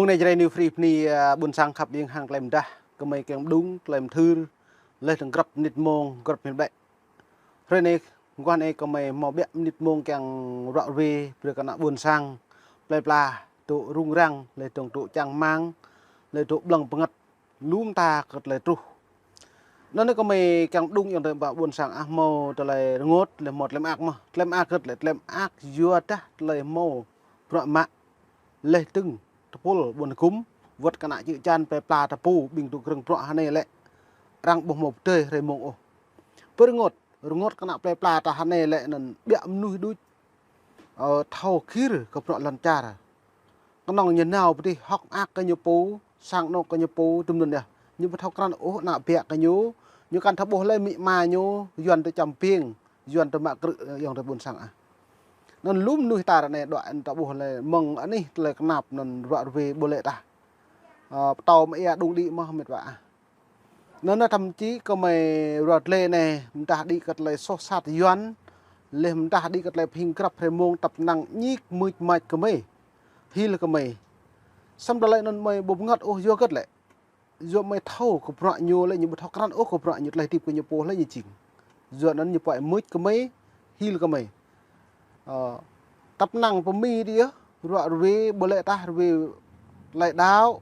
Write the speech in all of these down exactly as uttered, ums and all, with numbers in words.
Mông anai Jrai New Free bơni, ơ, ƀôn sang khăp ƀing hăng tơlơi mơdah, gơmơi kiăng mđung, tơlơi mơthưr, laih dơ̆ng grăp mơnit mông, grăp mơnit ƀĕ. Hrơi anai, mơguah anai gơmơi hmâo ƀiă mơnit mông kiăng ruă ruê, brơi kơ ană ƀôn sang, plơi pla, dŏ rŭng răng, laih dơ̆ng dŏ čang rơmang, laih dŏ ƀlơ̆ng bơngăt, lŏm ta kơ tơlơi truh. Anŭn anai gơmơi kiăng mđung ayŏng adơi ƀă ƀôn sang ah hmâo tơlơi rơngot, laih hmâo tơlơi mơak mơ̆n. Tơlơi mơak kơ tơlơi, tơlơi mơak yua dah tơlơi hmâo bruă mă. Laih dơ̆ng tơpul ƀôn hơgŭm, wơ̆t kơ ană čư̆ čan plơi pla ta pô, ƀing dŏ krơ̆ng bruă hơnai lĕ. Arăng ƀu hmâo pơdơi hrơi mông ôh. Pơ rơngot, rơngot kơ ană plơi pla ta hơnai lĕ anŭn ƀiă mơnuih đôč. Ơ, thâo gir kơ bruă lŏn čar. Kơnơ̆ng ñu nao pơ dih hơ̆k mơak kơ ñu pô, sang anŏ kơ ñu pô, tơm anŭn yơh. Ñu ƀu thâo krăn ôh ană ƀiă kơ ñu, ñu kăn thâo ƀuh lơi amĭ ama ñu, Yuan tơ čăm ƀing, Yuan tơ mă krư̆, ayŏng adơi ƀôn sang ah. Anŭn lŏm mơnuih ta ră anai đuaĭ ta ƀuh lơi mơ̆ng anih tơlơi kơnap anŭn ruă ruê ƀu lĕ tah. Ơ, pơtâo mơ̆ ia đung đĭ mơ̆ mĕt wa ah. Anŭn anai thậm chí gơmơi ruă lĕ anai, mơdah đĭ kơ tơlơi soh sat Yuan, laih mơdah đĭ kơ tơlơi pơhing grăp hrơi mông tăp năng ñik mưč mač gơmơi. Hil gơmơi. Samơ̆ tơlơi anŭn gơmơi ƀu bơngăt ôh yua hơget lĕ. Yua gơmơi thâo kơ bruă ñu lĕ ñu ƀu thâo krăn ôh kơ bruă ñu tơlơi hơdip kơ ñu pô lĕ ñu jing. Yua anŭn ñu puăi mưč gơmơi, hil gơmơi. Ơ, tăp năng pơ Mi đĭ yơh, ruă ruê ƀu lĕ tah ruê tơlơi đaŏ.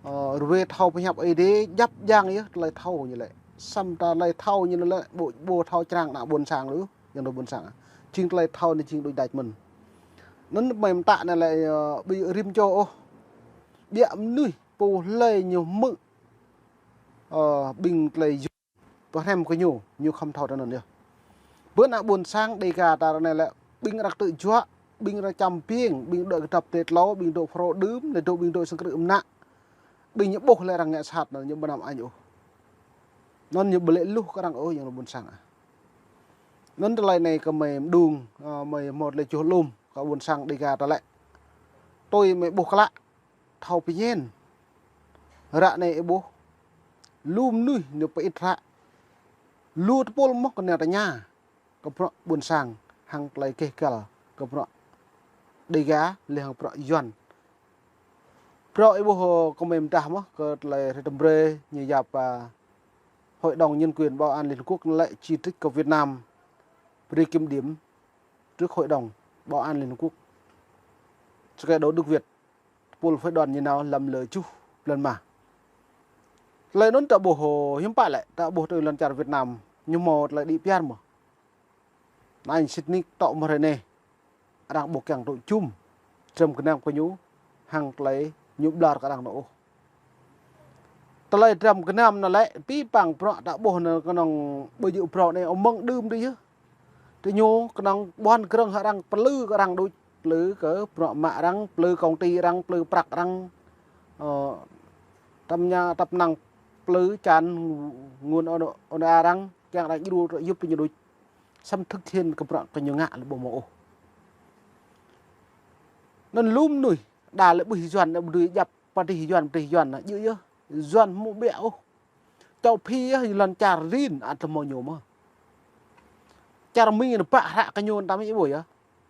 Ơ, ruê thâo pơhiăp Ơi Adai, djăp djang yơh tơlơi thâo ñu lĕ. Samơ̆ tơlơi thâo ñu lĕ ƀu, ƀu thâo črang ană ƀôn sang lu, ayŏng adơi ƀôn sang. Jing tơlơi thâo anai jing đôč đač mơ̆n. Anŭn gơmơi mơtă anai lĕ, ơ, ƀu rĭm čô ôh. Ƀiă mơnuih pô hlơi ñu hmư̆, ơ, ƀing tơlơi pơhrăm kơ ñu, ñu khŏm thâo tơ anŭn yơh. Bơ ană ƀôn sang Dêga ta ră anai lĕ, ƀing răk tơ̆ juă, ƀing răk čăm ƀing, ƀing dŏ kơdŏp tơtlâo, ƀing dŏ phrâo đưm, laih dŏ ƀing dŏ sang krư̆ mơnă. Ƀing ñu ƀuh lĕ arăng ngă sat anŭn ñu ƀu năm añ ôh. Anŭn ñu ƀu lĕ luh kơ arăng ôh ayŏng adơi ƀôn sang ah. Anŭn tơlơi anai gơmơi mđung, ơ, gơmơi hmâo tơlơi čuh lŏm kơ ƀôn sang Dêga ta lĕ. Tui gơmơi ƀuh klă, thâo pơñen. Ră anai ih ƀuh. Lu mơnuih ñu pơit hră. Lu tơpul mơ̆ kơ nao tơña. Kơ bruă ƀôn sang hăng tơlơi gêh găl kơ bruă Dêga laih hăng bruă Yuan. Bruă ih ƀuh, ơ, gơmơi mơdah mơ̆ kơ tơlơi hrơi tơm brơi ñu yap, ơ, Hội đồng Nhân quyền Bảo an Liên Hợp Quốc lĕ chỉ trích kơ Việt Nam brơi kiểm điểm trước Hội đồng Bảo an Liên Hợp Quốc. Sơkai đô Đức Việt. Tơpul phái đoàn ñu nao lăm lơ čuh blan ma. Tơlơi anŭn ta ƀuh, ơ, hiư̆m pă lĕ, ta ƀuh tui lŏn čar Việt Nam, ñu hmâo tơlơi đĭ piar mơ̆. Anŭn sĭt nik tŏ mơ̆ hrơi anai, arăng ƀu kiăng tŭ čum, dram gơnam kơ ñu, hăng tơlơi ñu ƀlŏr kơ arăng anŭn ôh. Tơlơi dram gơnam anŭn lĕ, pĭ păng bruă ta ƀuh anŭn kơnơ̆ng ƀơi jơ̆ bruă anai, ơ, mơ̆ng đưm đĭ yơh. Tơ ñu kơnơ̆ng ƀuăn krơ̆ng hăng arăng plư kơ arăng đôč, plư kơ bruă mă arăng, plư công ty arăng, plư prăk arăng. Ơ, tơm ñu tăp năng plư čan ngŭn ôn, ôn arăng, kiăng arăng djru yŭp tơ ñu đôč. Samơ̆ thực hiện kơ bruă kơ ñu ngă lĕ ƀu hmâo ôh. Anŭn lu mơnuih, đa lĕ ƀuh Yuan, đa ƀu dưi djăp pơdih Yuan, pơdih Yuan, djơ̆ yơh. Yuan hmâo ƀiă ôh. Châu Phi yơh, lŏn čar rin, ăt hmâo ñu mơ̆. Čar Mi anŭn bă hră kơ ñu tam ih ƀuh yơh.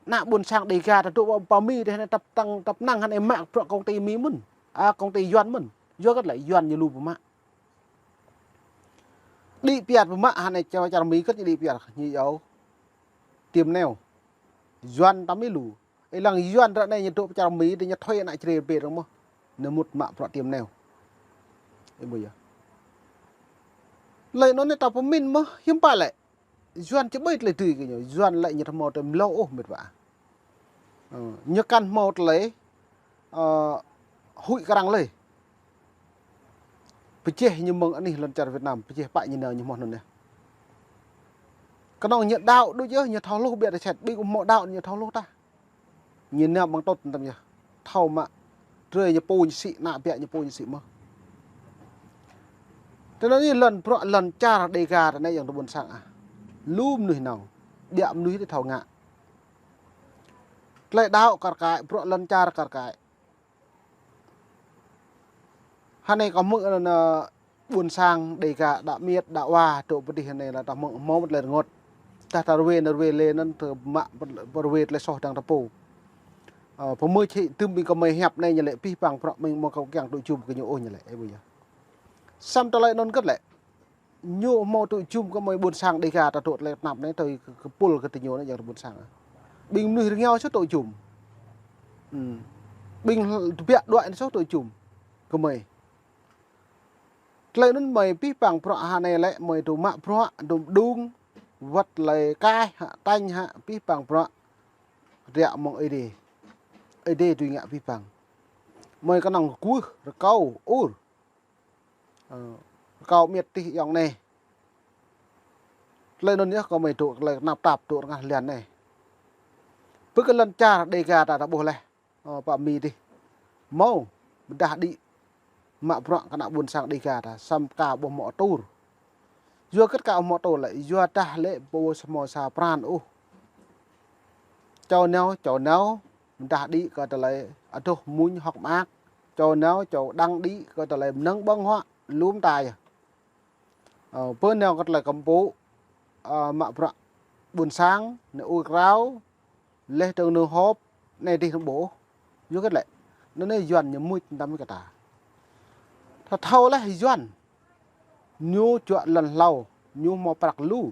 Ană ƀôn sang Dêga ta dŏ pơ Mi dih anai tăp tăng, tăp năng hơnai mă bruă công ty Mi mơ̆n. A, công ty Yuan mơ̆n. Yua hơget lĕ Yuan ñu lu pơmă. Đĭ piar pơmă hơnai čar, čar Mi kơt ñu đĭ piar, ñu yua tiêm neo. Yuan tam ih lu. Ih lăng Yuan ră anai ñu dŏ pơ čar Mi, tơ ñu thuê ană Jrai pơ rŏng mơ̆. Ñu mŭt mă bruă tiêm neo. Ih ƀuh yơh. Tơlơi anŭn anai ta pơmĭn mơ̆, hiư̆m pă lĕ. Yuan či ƀơi tơlơi dưi kơ ñu, Yuan lĕ ñu ƀu hmâo tơlơi mlâo ôh mĕt wa. Ơ, ñu kăn hmâo tơlơi, ơ, huĭ kơ arăng lơi. Pơjeh ñu mơ̆ng anih lŏn čar Việt Nam, pơjeh pă ñu nao ñu hmâo anŭn yơh. Kơnơ̆ng ñu đaŏ đôč yơh, ñu thâo hluh ƀiă tơčet, ƀing ƀu hmâo đaŏ ñu thâo hluh tah. Ñu nao ƀăng tŭt tăm yơh. Thâo mă drơi ñu pô ñu sĭ, ană ƀiă ñu pô ñu sĭ mơ̆. Tơ anai lŏn bruă lŏn čar Dêga tơ anai ayŏng adơi ƀôn sang ah. Lu mơnuih nao. Ƀiă mơnuih đĭ thâo ngă. Tơlơi đaŏ kar kaĭ, bruă lŏn čar kar kaĭ. Hơnai kơ hmư̆ anŭn, ơ, ƀôn sang Dêga đa miêt, đa wa, dŏ pơ dih hơnai lĕ ta hmư̆ hmâo mơ̆ tơlơi rơngot. Tah ta ruê, anŭn ruê lĕ anŭn tơ mă pơ ruê tơlơi soh dăng ta pô. Ơ, pơmưč hĭ tơm ƀing gơmơi hiăp anai ñu lĕ pih pang prăk mơ̆ng mơ̆ kâo kiăng tŭ jum kơ ñu ôh ñu lĕ, ơ, ƀu yơh. Samơ̆ tơlơi anŭn kơt lĕ. Ñu hmâo tŭ jum gơmơi ƀôn sang Dega ta dŏ tơlơi tơnap anai tui kơ, kơ pul kơ tơ ñu anai jang ƀôn sang. Ƀing mơnuih rơngiao soh tŭ jum. Hm. Ƀing tơbiă đuaĭ soh tŭ jum gơmơi. Tơlơi anŭn mơi pih pang prăk hă anai lĕ mơi tŭ mă prăk, tŭ mơđung, wơ̆t tơlơi kaih hă, tañ hă, pih pang prăk. Rơ̆k mơ̆ng Ơi Adai. Ơi Adai tui ngă pih pang. Mơi kơnơ̆ng kwưh, rơkâo, ur. Ơ, rơkâo miêt tih ayŏng anai. Tơlơi anŭn yơh kơ mơi tŭ tơlơi tơnap tap tŭ rơngah lian anai. Pơ kơ lŏn čar Dega ta ta ƀuh laih. Ơ, pă Mi tih. Hmâo, pơdah đĭ. Mă prăk kơ ană ƀôn sang Dega ta. Samơ̆ ka ƀuh hmâo atur. Yua kơ ka hmâo atur lĕ. Yua dah lĕ ƀu hmâo sa pran ôh. Čô nao, čô nao. Pơdah đĭ kơ tơlơi adoh mŭñ hŏk mơak. Čô nao, čô đang đĭ kơ tơlơi mơnơ̆ng ƀơ̆ng huă. Lŏm ta yơh. Ơ, pơ nao kơ tơlơi kơmpŭ, ơ, mă prăk ƀôn sang, nao ur krao, laih dơ̆ng nao họp, anai dih nao ƀuh. Yua kơ lĕ, anŭn anai Yuan ñu mŭt tăm kơ ta. Thâo thâo laih Yuan, ñu čuă lŏn hlâo, ñu hmâo prăk lu,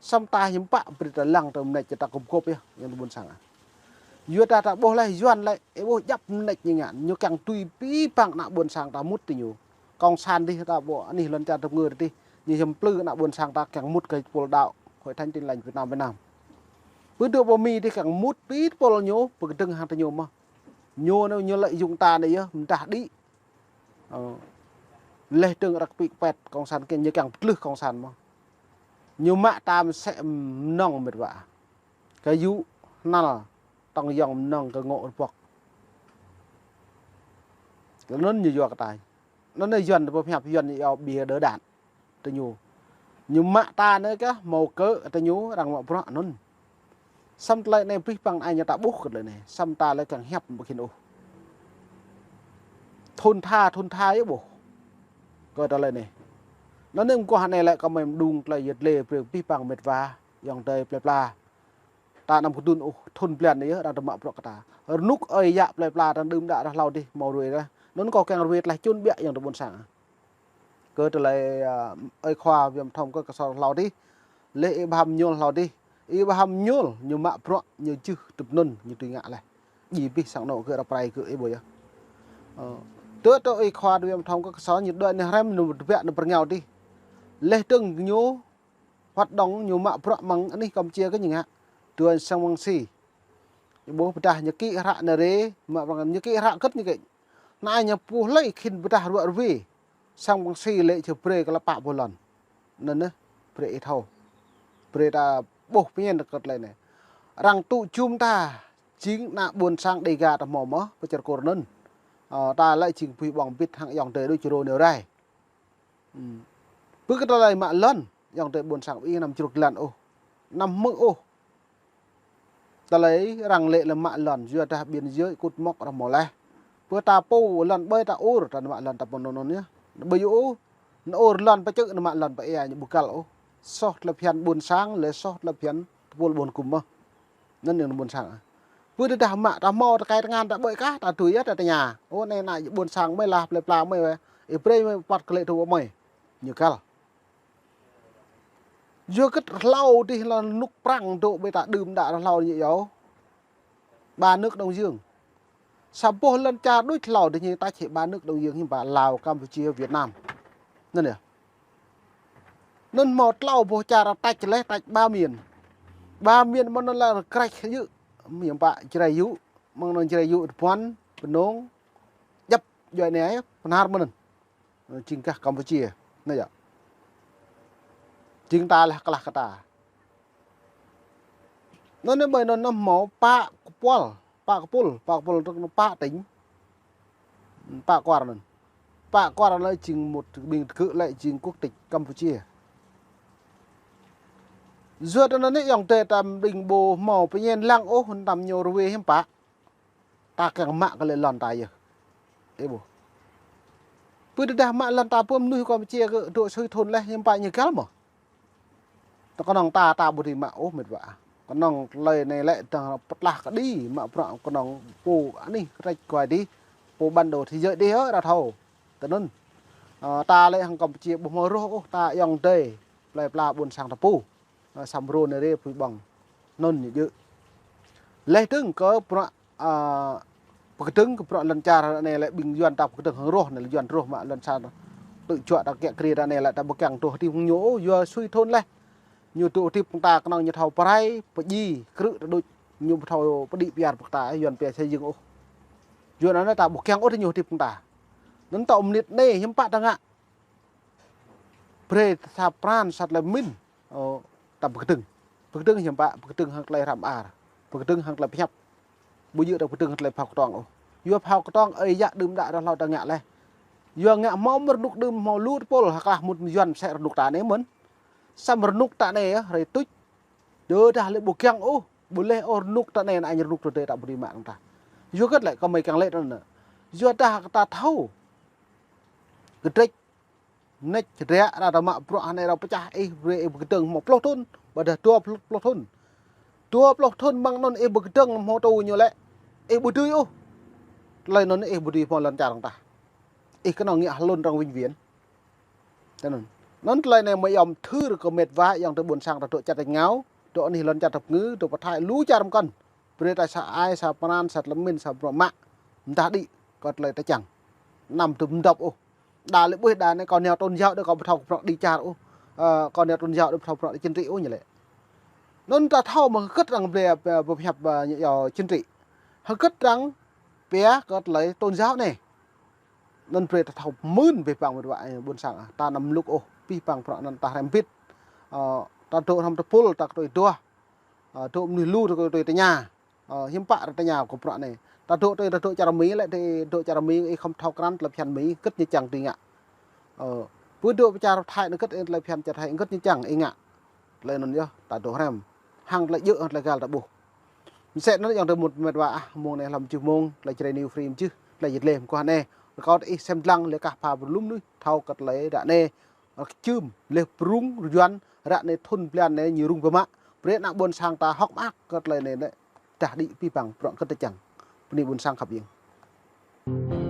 samơ̆ ta hiư̆m pă brơi ta lăng tơ mơneč ta kơp kơp yơh, ayŏng adơi ƀôn sang ah. Yua dah ta ƀuh laih Yuan lĕ, ih ƀuh djăp mơneč ñu ngă, ñu kiăng tui pih pang ană ƀôn sang ta mŭt tơ ñu. Kông san dih ta ƀuh, anih lŏn čar tơpơngơ̆ dih, ñu hiam plư ană ƀôn sang ta kiăng mŭt kơ pôl đaŏ, Hội Thánh Tin Lành Việt Nam, Việt Nam. Pơ dŏ pơ Mi dih kiăng mŭt pih pôl ñu, pơkơdơ̆ng hăng tơ ñu mơ̆n. Ñu anai ñu lĕ yŭng ta anai yơh, mơdah đĭ. Ơ. Laih dơ̆ng răk pik pet kông san kiăng, ñu kiăng pơtlưh kông san mơ̆n. Ñu mă ta mơsĕ mơnơ̆ng mĕt wa. Kơ yŭ hnal tŏng yŏng mơnơ̆ng kơ ngŏ rơbŏk. Anŭn ñu yua kơ ta. Anŭn anai Yuan pơhiăp Yuan ñu iâu bia đỡ đạn. Tơ ñu. Ñu mă ta anai kơ hmâo kơ tơ ñu arăng mă prăk anŭn. Samơ̆ tơlơi anai pih pang ai ñu ta ƀuh kơ tơlơi anai. Samơ̆ ta lĕ kiăng hiăp ƀu khĭn ôh. Thŭn tha, thŭn tha yơh ƀuh. Kơ tơlơi anai. Anŭn anai mơguah anai lĕ kơ mơi mơđung tơlơi yơh lĕ brơi pih pang mĕt wa. Ayŏng adơi plơi pla. Ta anăm kơdŭn ôh, thŭn blan anai yơh, arăng tơ mă prăk kơ ta. Rơnŭk ơi yă plơi pla, arăng đưm đă ră hlâo dih, hmâo ruai ră. Anŭn kâo kiăng ruai tơlơi čun biă ayŏng adơi ƀôn sang. Kơ tơlơi, ơ, ơi khua Viêm Thông kơ kơsor hlâo dih. Laih ih ƀu hăm ñuôl hlâo dih. Ih ƀu hăm ñuôl, ñu mă prăk, ñu jưh tŭp anŭn, ñu tui ngă laih. Djai abih sang anŏ kơ ră prai kơ ih ƀuh yơh. Ơ. Tơ tơ ơi khua Viêm Thông kơ kơsor ñu đuaĭ anai hrăm ñu tơbiă anai pơrơngiao dih. Laih dơ̆ng ñu Hoạt động ñu mă bruă mơ̆ng anih Kampuchia kơ ñu ngă. Tuan Sam Rainsy. Ñu ƀuh pơdah ñu kĭ hră nao rai, mă bruă ñu kĭ hră kơ̆t ñu kĭ. Anai ñu puh lĕ khĭn pơdah ruă rơwe. Sam Rainsy lĕ či brơi kơ lăp pă boh lŏn. Anŭn neh, brơi ih thâo. Brơi ta ƀuh pơñen kơ̆t lĕ anai. Arăng tŭ jum ta, jing ană ƀôn sang Dêga ta hmâo mơ̆, pơčrâo kơ anŭn. Ơ, ta lĕ jing bui ƀơ̆ng bit hăng ayŏng adơi đôč čơrô nao rai. Hm. Pơ kơ tơlơi mă lŏn, ayŏng adơi ƀôn sang ih anăm čruk jơlan ôh. Anăm hmư̆ ôh. Tơlơi arăng lĕ lĕ mă lŏn, yua dah biên giới cột mốc arăng hmâo laih. Pơ ta pô lŏn ƀơi ta ur, ta mă lŏn ta pô anŭn anŭn yơh. Ƀơi yơh ôh, anŭn ur lŏn pơ čư̆ anŭn mă lŏn pơ ia ñu ƀu găl ôh. Soh tơlơi phiăn ƀôn sang, lĕ soh tơlơi phiăn tơpul ƀôn kŭm mơ̆. Anŭn anai ƀôn sang. Pơ tơdah mă ta hmâo tơkai tơngan ta ƀơi kah, ta tui yơh ta tơña. Ơ, anai ană ƀôn sang mơi lah plơi pla mơi wĕ. Ih brơi mơi păt kơ lĕ tŭ mơi. Ñu găl. Yua kơ hlâo dih lŏn rơnŭk prăng dŏ ƀơi ta đưm đă hlâo ñu yơh. Ba nước Đông Dương. Sa boh lŏn čar đôč hlâo dih ñu tač hĭ ba nước Đông Dương hiư̆m pă Lào, Campuchia, Việt Nam. Anŭn yơh. Anŭn hmâo tlâo boh čar tač leh, tač ba miền. Ba miền mơ̆n anŭn lĕ krĕč yơh. Hiư̆m pă Jrai yŭ, mơ̆ng anŭn Jrai yŭ tơpuăn, Bơnông, djăp djuai anai, Bahnar mơ̆n anŭn. Jing gah Campuchia. Anai yơh. Jing ta leh klah kơ ta. Anŭn anai ƀơi anŭn anŭn hmâo pă kơpul, pă kơpul, pă kơpul tơl pă tỉnh. Pă kwar anŭn. Pă kwar anŭn jing một ƀing tơgŭ lĕ jing quốc tịch Campuchia. Yua anŭn anai ayŏng adơi ta ƀing ƀu hmâo pơñen lăng ôh, anăm ñu rơwe hiư̆m pă. Ta kiăng mă kơ lĕ lŏn ta yơh. Ih ƀuh. Pơ tơdah mă lŏn ta pơ mơnuih Campuchia kơ dŏ sui thun leh hiư̆m pă ñu găl mơ̆. Ta kơnơ̆ng ta, ta ƀu dưi mă ôh mĕt wa. Kơnơ̆ng tơlơi anai lĕ tơdah pơtlah kơđi mă bruă kơnơ̆ng pô anih kơtrĕč kuai dih, pô bản đồ thế giới dih ơ, ră thâo. Tơ anŭn. Ơ, ta lĕ hăng Kampuchia ƀu hmâo rŏh ôh, ta ayŏng adơi plơi pla ƀôn sang ta pô. Ơ, samơ̆ rŏh anai rê pui ƀơ̆ng. Anŭn ñu djơ̆. Laih dơ̆ng kơ bruă, ơ, pơkơdơ̆ng kơ bruă lŏn čar anai lĕ ƀing Yuan ta pơkơdơ̆ng hăng rŏh anai lĕ Yuan rŏh mă lŏn čar tŭ juă ta kiăng kriê anai lĕ ta ƀu kiăng rŏh hơdip hăng ñu ôh, yua sui thŭn laih. Ñu dŏ hơdip hăng ta kơnơ̆ng ñu thâo pơrai, pơdjai, krư̆ ta đôč, ñu ƀu thâo pơđĭ pơyar brơi kơ ta, Yuan pia xây dựng ôh. Yuan anŭn ta ƀu kiăng ôh ñu hơdip hăng ta. Anŭn ta ôm nit anai hiư̆m pă ta ngă. Brơi sa pran sa tơlơi pơmĭn, ơ, ta pơkơdơ̆ng. Pơkơdơ̆ng hiư̆m pă, pơkơdơ̆ng hăng tơlơi hrăm ar. Pơkơdơ̆ng hăng tơlơi pơhiăp. Ƀu djơ̆ ta pơkơdơ̆ng hăng tơlơi phao kơtuang ôh. Yua phao kơtuang ơi yă đưm đă ră hlâo ta ngă laih. Yua ngă hmâo mơ̆ rơnŭk đưm hmâo lu tơpul hơklah mŭt Yuan sĕ rơnŭk ta anai mơ̆n. Samơ̆ rơnŭk ta anai yơh, hrơi tuč. Tơdah lĕ ƀu kiăng ôh, ƀu laih ôh rơnŭk ta anai, anai rơnŭk tơdơi ta ƀu dưi mă ta. Yua hơget lĕ kơ mơi kiăng lĕ anŭn. Yua dah ta thâo. Kơtrĕč Nĕč hơdră ră ta mă bruă anai ră pơčah ih brơi ih pơkơdơ̆ng hmâo pluh thŭn, ƀôdah dua pluh, pluh thŭn. Dua pluh thŭn mơ̆ng anŭn ih pơkơdơ̆ng hmâo tui ñu lĕ. Ih ƀu dưi ôh. Tơlơi anŭn ih ƀu dưi hmâo lŏn čar hăng ta. Ih kơnơ̆ng ngă hlŭn arăng vĩnh viễn. Tơ anŭn. Anŭn tơlơi anai mơi yom thưr kơ met wa ayŏng adơi ƀôn sang ta dŏ čar tač rơngiao, dŏ anih lŏn čar ta pơngư, dŏ pơ Thái lu čar mơkŏn. Brơi ta sa ai, sa pran, sa tơlơi pơmĭn, sa bruă mă. Mơdah đĭ, kơ tơlơi ta čang. Anăm tŭ mơdŏp ôh. Đa lĕ ƀuh đa anai kâo nao tôn giáo đa kâo ƀu thâo kơ bruă đĭ čar ôh. Ơ, kâo nao tôn giáo đa ƀu thâo bruă đĭ chính trị ôh ñu lĕ. Anŭn ta thâo mơ̆ hơget arăng brơi, ơ, pơhiăp, ơ, ñu yua chính trị. Hơget arăng pia kơ tơlơi tôn giáo anai. Anŭn brơi ta thâo mơ̆n abih bang met wa, ơ, ƀôn sang, ơ, ta anăm lŭk ôh, abih bang bruă anŭn ta hrăm bĭt. Ơ, ta dŏ hrŏm tơpul, ta kơtui duah. Ơ, dŏ mơnuih lu ta kơtui tơña. Ơ, hiư̆m pă ră tơña kơ bruă anai. Ta dŏ tui, ta dŏ čar Mi lĕ, ta dŏ čar Mi, ih khŏm thâo krăn tơlơi phiăn Mi, hơget ñu čang tui ngă. Ơ, ƀu dŏ pơ čar Thái anŭn hơget, ih tơlơi phiăn čar Thái, hơget ñu čang, ih ngă. Tơlơi anŭn yơh, ta dŏ hrăm. Hăng tơlơi djơ̆, hăng tơlơi găl ta ƀuh. Mơsĕ anŭn ayŏng adơi mơ̆n met wa ah, mông anai hlăm čư̆ mông, tơlơi Jrai New Free mơčưh, tơlơi jĕ lĕ mơguah anai. Rơkâo tơ ih sem lăng, lĕ kah pha pơlŭm nuih, thâo kơ tơlơi ră anai. Rơkơčưm, lĕ prung, rơyuan, ră anai thŭn blan anai ñu rŭng pơmă. Brơi ană ƀôn sang ta hơ̆k mơak kơ tơlơi anai lĕ. Dah đĭ abih bang bruă kơ ta čang. Bơni ƀôn sang khăp yơ̆ng.